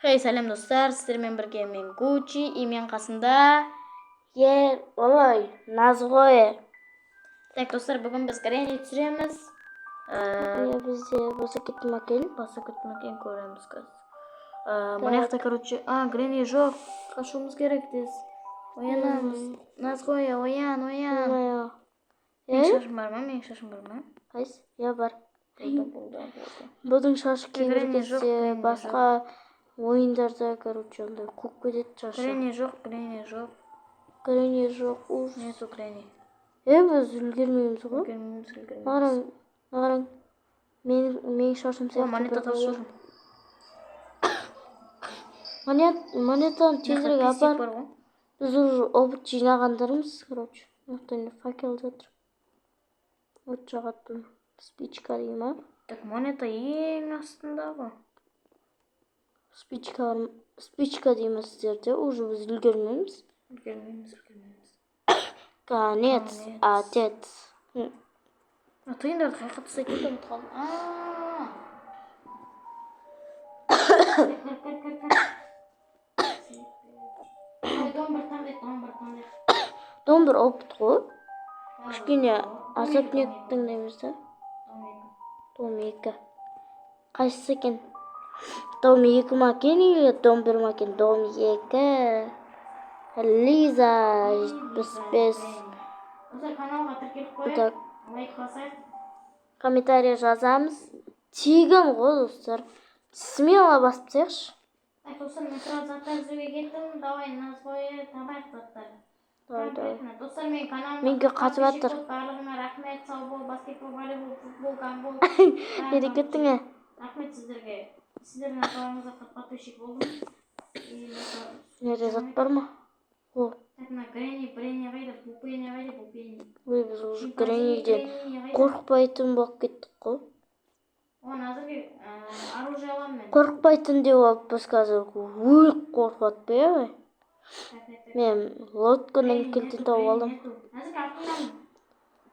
Хей, сәлем, достар! Сіздермен бірге мен, Гуччи, и мен қасында Ер, олай, Назғой. Так, достар, бүгін біз Гренни түсіреміз. Иә, бізде баса кетті ма екен? Баса кетті ма екен, көреміз қазір. Мына жақта, короче, Гренни жоқ, қашуымыз керек тез. Оянамыз. Назғоя, оян, оян. Ой. Менің Е? шашым бар ма? Менің шашым бар ма? Қайсы? Иә, бар. Болды, болды, болды. Бұның шашы кейбір Гренни жоқ, кезде Гренни. басқа ойындарда, короче, андай қуып кетеді шашы. Гренни жоқ, Гренни жоқ. Гренни жоқ, ужас. Нету Гренни. Е, біз үлгермейміз ғой. Үлгермейміз, үлгермейміз. Қараң, қараң. Менің шашым О, сияқты монета бір тауып қыз. алдым. Монетаны тезірек Мына жақта апар. бар ғой. Біз уже опыт жинағандармыз, короче. Мына жақта не, факел жатыр. От жағатын спичка дей ма? Так, монета ең астында ғой. Спичка бар, спичка дейміз сіздерде, уже біз үлгермейміз. Үлгермейміз, үлгермейміз. Конец, Конец. Отец. А тиындарды қай жаққа тастайтынымды ұмытып қалдым. А. Кір, кір, кір, кір. Ой, дом бір таңдайық, дом бір таңдайық. Дом бір опыт қой. Кішкене особняк таңдаймыз да. Дом екі. Дом екі. Қайсысы екен? Дом екі ма екен или дом бір ма екен? Дом екі. Лиза 75. Достар, каналға тіркеліп қояйық. Так, Лайк басайық. комментарий жазамыз. Тегін ғой, достар. Смело басып тастайықшы. Так, достар, мен сразу заттар іздеуге кеттім. Давай, Назғоя, табайық заттар. Давай, давай. Конкретно. Достар, менің каналыма Менікі қатып подписчик жатыр. болып, барлығына рахмет. Сау бол, баскетбол, волейбол, футбол, гандбол. Не деп кеттің, е? Рахмет сіздерге. Сіздердің арқаларыңызда подписчик болдым. И Неде, зат бар ма? О, так, мына Гренни, Бренни қайда? Пупени қайда, Пупени? Ой, біз уже Шимпанзини, Гренниден Гренни қайда? қорықпайтын болып кеттік қой. О, Назерке, оружие аламын мен. Қорықпайтын деп алып, біз қазір өліп қорқып жатпай, иә? Так, так, так. Мен лодканың Гренни кілтін нету, тауып Гренни алдым. нету. Назерке, артыңдамын.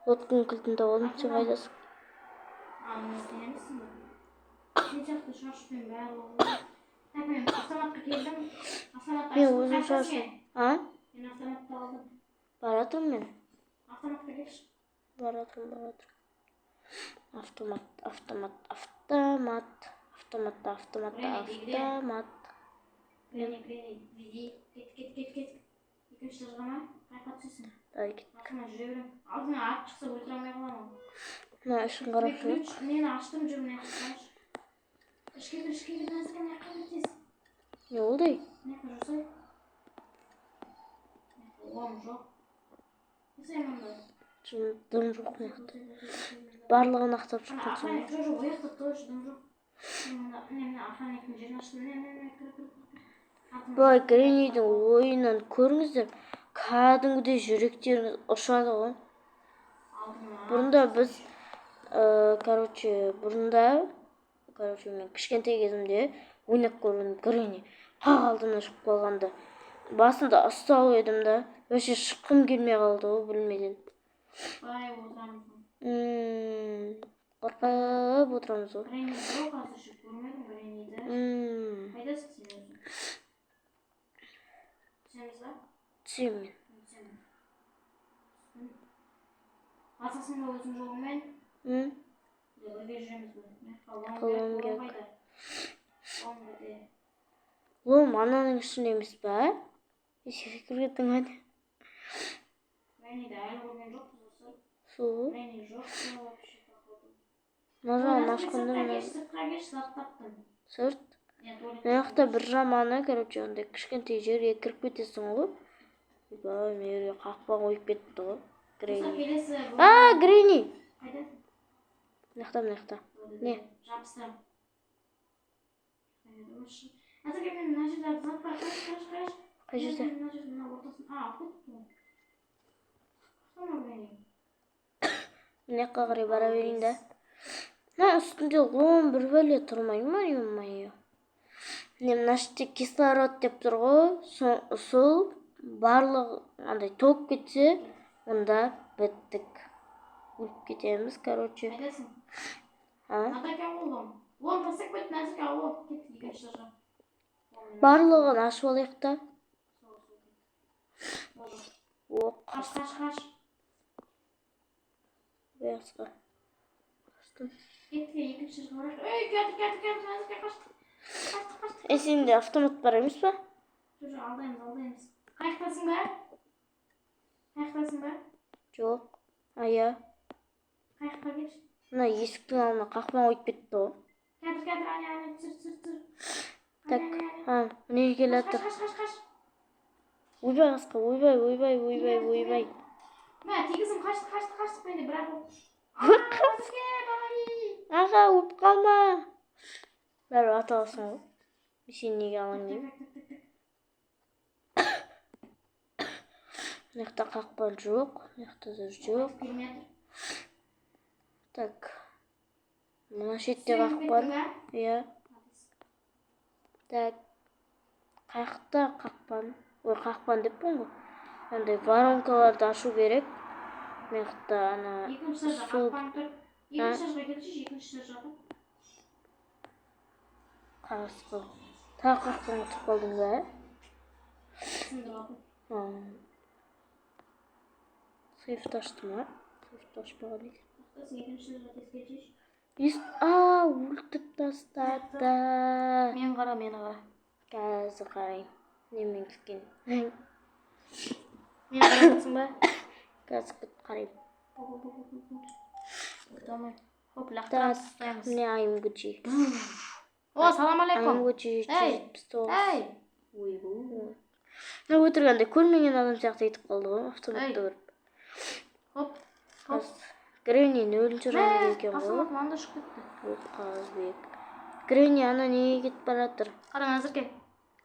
Лодканың кілтін тауып алдым. Сен қайдасың? А, мен сен емессің ба? Сен сияқты шашпен барлығы. Так, мен автоматқа келдім. Автоматты Мен аштым. өзім Қаяқтасың шашым. сен? А? Мен автоматты алдым. Баратырмын мен. Автоматқа келші. Баратырмын, баратырмын. Автомат, автомат, автомат. Автомат, автомат, Гренни, где? автомат. Гренни, Гренни, веди. Кет, кет, кет, кет. Екінші этажға ма? Қаяққа түсесің? Давай, кет. Артыңнан жүре беремін. Алдыңа ат шықса, өлтіре алмай қаламын. Мына ішін қарап Мен жүрейік. ключ нені аштым, жүр, мына жаққа қарашы. Ішке кір, ішке кір, Назерке, мына жаққа кір тез. Не болды? Мына жаққа жүрсей. Мына жақта лом жоқ. Жасай мында. Дым жоқ мына жақта. Барлығын ақтап Ана шыққан соң. охранник, жоқ, жоқ, ол жақта точно дым жоқ. Мына, міне, міне, охранниктің жерін аштым. Міне, міне, міне, кір, кір, кір. Артыңда. Былай Греннидің ойынын көріңіздер. Кәдімгідей жүректеріңіз ұшады ғой. Алдыңа. Бұрында біз, короче, бұрында, короче, мен кішкентай кезімде ойнап көргенмін Гренни. Қақ алдымнан шығып қалғанда. Басында ұсталып едім да, вообще шыққым келмей қалды ғой бөлмеден. Былай отырамыз. Қорқып отырамыз ғой. Гренни жоқ, қазір көрмедім Гренниді. Қайдасың сен өзің? Түсеміз ба? Түсемін мен. Түсемін. Түстім. Басасың ба өзің жолыңмен? М? Или бірге жүреміз бе? Мына жаққа лом Лом керек, лом керек. қайда? Лом қайда? Лом ананың ішінде емес па? Еске кіріп кеттің ғой. Гренниді әлі көрген жоқпыз, достар. Сол. Гренни жоқ па вообще, походу. Мына жағын Ой, ашқанда сыртқа мына келші, сыртқа келші, зат таптым. Сырт. Иә, туалет. Мына жақта бір жаманы, короче, андай кішкентай жерге кіріп кетесің ғой. Ойбай, мына жерге қақпа қойып кетті ғой. Достар, Гренни. келесі А, Гренни! Қайда? Мына жақта, мына жақта. Не? Жабыстырам. Әзірге мен мына жерде зат бар. Қарашы, қарашы, қарашы. Қай жерде? Мына жерде, мына ортасын. А, алып кетіпті ғой. Мына Гренни. Мына жаққа қарай бара берейін да. Мына үстінде лом, бір бәле тұрмай ма, ё-моё. Міне, мына жерде кислород деп тұр ғой. Сол барлығы андай толып кетсе, онда біттік. Өліп кетеміз, короче. Қайдасың? А? Мынада екен ғой лом. Лом тастап кетті, Назерке, алып кеттік екінші этажға. Барлығын ашып алайық та. Болды. О, Қаш, қаш, қаш. Бұяққа. Аштым. Кеттік, екінші этажға барайық. Ей, келді, келді, келді, Назерке, қаштық. Қаштық, қаштық. Е, сенде автомат бар емес па? Жоқ, жоқ, алдаймыз, алдаймыз. Қаяқтасың ба? Қаяқтасың ба? Жоқ. А, иә. Қаяққа келші. Мына есіктің алдына қақпан қойып кетті ғой. Қазір, қазір, әне, әне, түсір, түсір, түсір. Так, Әне, әне, әне. а, міне келе Қаш, жатыр. қаш, қаш, қаш. Ойбай, қасқа, ойбай, ойбай, ойбай, ойбай. Мә, тигізім, қашты, қашты, қаштық менде, бірақ ол. Назерке, помоги. Аға, өліп қалма. Бәрі ата аласың ғой. Мен сені неге алаңдаймын? Так, так, так, так. Мына жақта қақпан жоқ, мына жақта да жоқ. Келмей жатыр. Так. Мына шетте Сүйеніп қақпан. кеттің ба? Иә. Так. Қаяқта қақпан? Ой, қақпан деппін ғой. Андай воронкаларды ашу керек. Мына жақта ана Екінші этажда су қақпан тұр. Екінші этажға келші, екінші этажға. Қасқы. Тағы қақпанға түсіп қалдың ба? Сындырып алдым. А. Сейфті ашты ма? Сейфті ашпаған екен. Тоқтасын, екінші этажға тез келші. А, өлтіріп тастады. Мен қара, мені қара. Қазір қараймын. Немен күткен. Мені қарап отырсың ба? Қазір күтіп қараймын. Хоп, хоп, хоп, хоп, хоп. Күте алмаймын. Хоп, лақтырамыз, ұстаймыз. Міне, айым Гуччи. О, салам Айым алейкум. Гуччи. Ей! 179. Ей! Ойбу. Мына өтірік көрмеген адам сияқты етіп қалды ғой автоматты Ей. көріп. Хоп, хоп. Гренни нөлінші Мә, рангы екен ғой. автомат мынанда шығып кетті. О, Қазбек. Гренни ана неге кетіп бара жатыр? Қара, Назерке.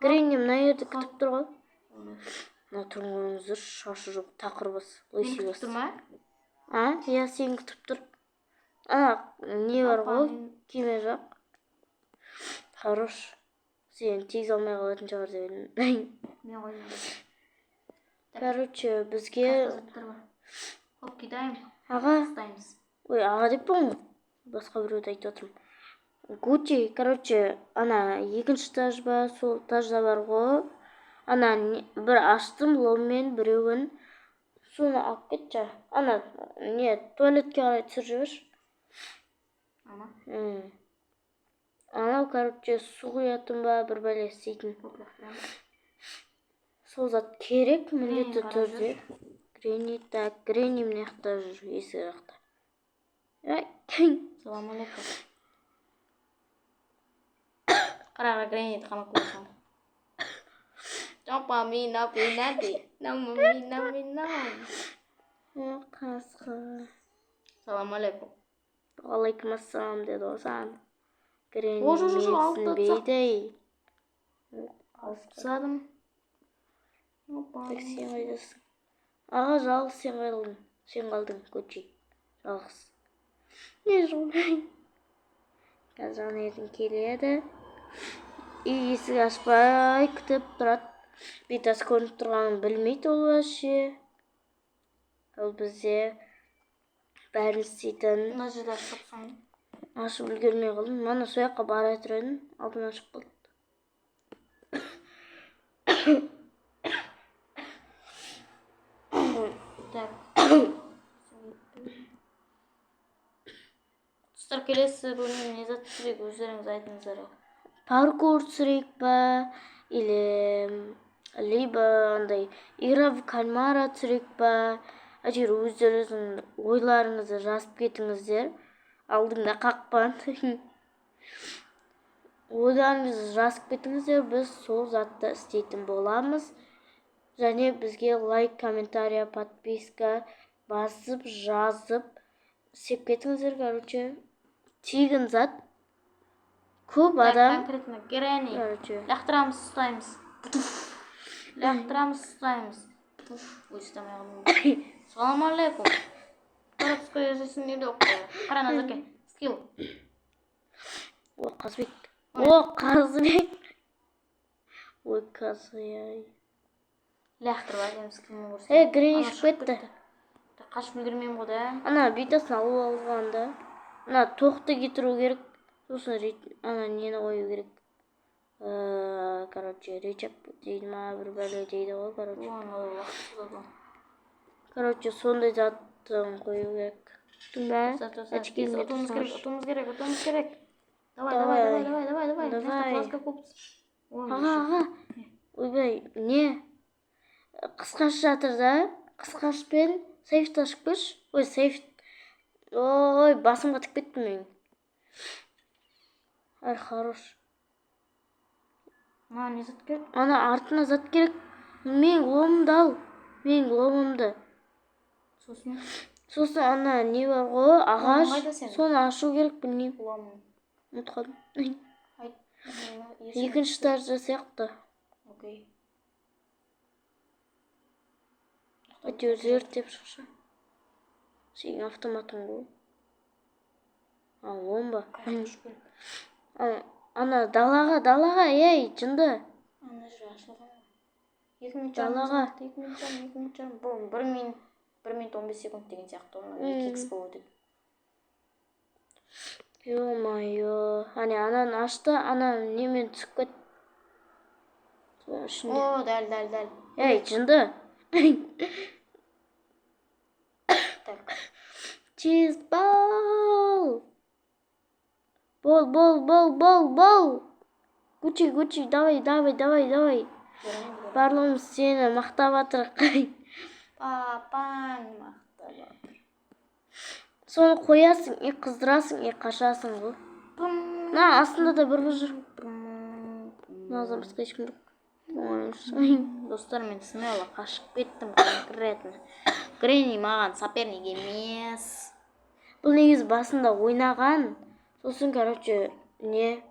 Гренни мына жерде күтіп тұр ғой. Мына түрін көріңіздерші, шашы жоқ, тақыр бас, Мені лысый күтіп бас. тұр ма? А, иә, сені күтіп тұр. Ана не бар Апа, ғой, мен- кеме жақ. Хорош. Сені тигізе алмай қалатын шығар деп едім. Мен қойдым. Короче, бізге Қаяқта заттар бар? Хоп, кидаем. Аға, Ұстаймыз. ой, аға деппін ғой. Басқа біреуді айтып отырмын. Гуччи, короче, ана екінші этаж ба, сол этажда бар ғой. Ана бір аштым ломмен біреуін. Соны алып кетші. Ана не, туалетке қарай түсіріп жіберші. Ана. Анау, короче, су құятын ба, бір бәле істейтін. Хоп, лақтырамыз. Сол зат керек міндетті қарап түрде. Гренни, так, Гренни мына жақта жүр, есік жақта. Ай, Салам алейкум. Қара, қара, Гренниді қамап қойсаң. Опа, мина, пинати. Нам, мина, мина. О, қасқыр. Салам алейкум. Алейкум ассалам деді ғой саған. Гренни О, жоқ, жоқ, жоқ, алып та менсінбейді. О, қасқыр. Тастадым. Опа. Так, сен қайдасың? Аға, жалғыз сен қалдың. Сен қалдың, Гуччи. Жалғыз. Не жоқ. Қазір ана ертең келеді. Үй есік ашпай күтіп тұрады. Битасы көрініп тұрғанын білмейді ол вообще. Ол бізде бәрін істейтін. Мына жерде ашып тұрсың. Ашып үлгермей қалдым. Мана сол жаққа бара тұр едім. Алдымнан шығып қалды. Так. Достар, келесі бөлімде не зат түсірейік, өздеріңіз айтыңыздар. Паркур түсірейік па, или либо андай игра в кальмара түсірейік па, әйтеуір өздеріңіздің ойларыңызды жазып кетіңіздер. Алдыңда қақпан. Ойларыңызды жазып кетіңіздер, біз сол затты істейтін боламыз. Және бізге лайк, комментария, подписка басып, жазып істеп кетіңіздер. Короче, тегін зат, көп Так, адам конкретно Гренни. Короче, Лақтырамыз, ұстаймыз. Лақтырамыз, ұстаймыз. Ой, ұстамай қалдым. Салам алейкум. Городской жизнь нелегкая. Қара, Назерке. Скилл. О, Қазбек, о, Қазбек, ой, қазы. Лақтырып әкеміз, скиллін көрсетейін. Е, Гренни Ана шығып кетті. Қашып үлгермеймін ғой да. Ана битасын алып алған да. Ана тоқты кетіру керек, сосын ана нені қою керек. Короче, рычаг дейді ма, бір бәле дейді ғой, короче. Оған уақыт созады. Короче, сондай затын қою керек. Ұттың ба? Достар, Очки тез ұтуымыз керек, ұтуымыз керек, ұтуымыз керек. Давай, Давай. давай, давай, давай, давай, давай. Давай. Плоскогубцы. Ой, Аға, аға. Ойбай, не? Қысқаш жатыр да. Қысқашпен сейфті ашып көрші. Ой, сейф. Ой, басым қатып кетті менің. Ай, хорош. Мына не зат керек? Ана артына зат керек. Менің ломымды ал. Менің ломымды. Сосын? Сосын ана не бар ғой, ағаш. Қайда сенің? Соны ашу керек, білмеймін. Лом. Ұмытып қалдым. Айт. Есіме Екінші этажда сияқты. Окей. Әйтеуір зерттеп шықшы. Сенің автоматың ғой. А, лом ба? Қаяқта ұшу керек? Ана далаға, далаға, ей, жынды. Ана жер ашылған ғой. 2 минут жарым. Далаға. 2 минут жарым, 2 минут жарым. Бұл 1 минут, 1 минут 15 секунд деген сияқты. Оны 2 икс болып өтеді. Ё-моё. Әне, ананы ашты, ана немен түсіп кет. Соның ішінде. О, дәл, дәл, дәл. Ей, жынды. Так. Тез бол. Бол, бол, бол, бол, бол. Гуччи, Гуччи, давай, давай, давай, давай. Көрмеймін, көрмеймін. Барлығымыз сені мақтап жатырық. Папаң мақтап жатыр. Соны қоясың, и қыздырасың, и қашасың ғой. Пым, Мына астында да бір қыз жүр. пым, пым. Мынадан басқа ешкім жоқ. Ой. Достар, мен смело қашып кеттім конкретно. Гренни маған соперник емес. Бұл негізі басында ойнаған. Сосын, короче, не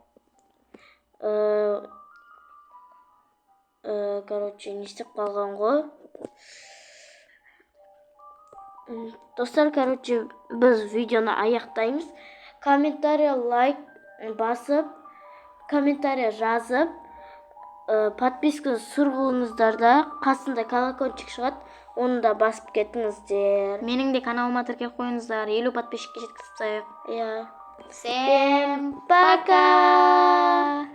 короче, не істеп қалған ғой. Достар, короче, біз видеоны аяқтаймыз. Комментарий, лайк басып, комментарий жазып, подписка сұр қылыңыздар да, қасында колокольчик шығады, оны да басып кетіңіздер. Менің де каналыма тіркеліп қойыңыздар. 50 подписчикке жеткізіп тастайық. Иә. Всем Пока!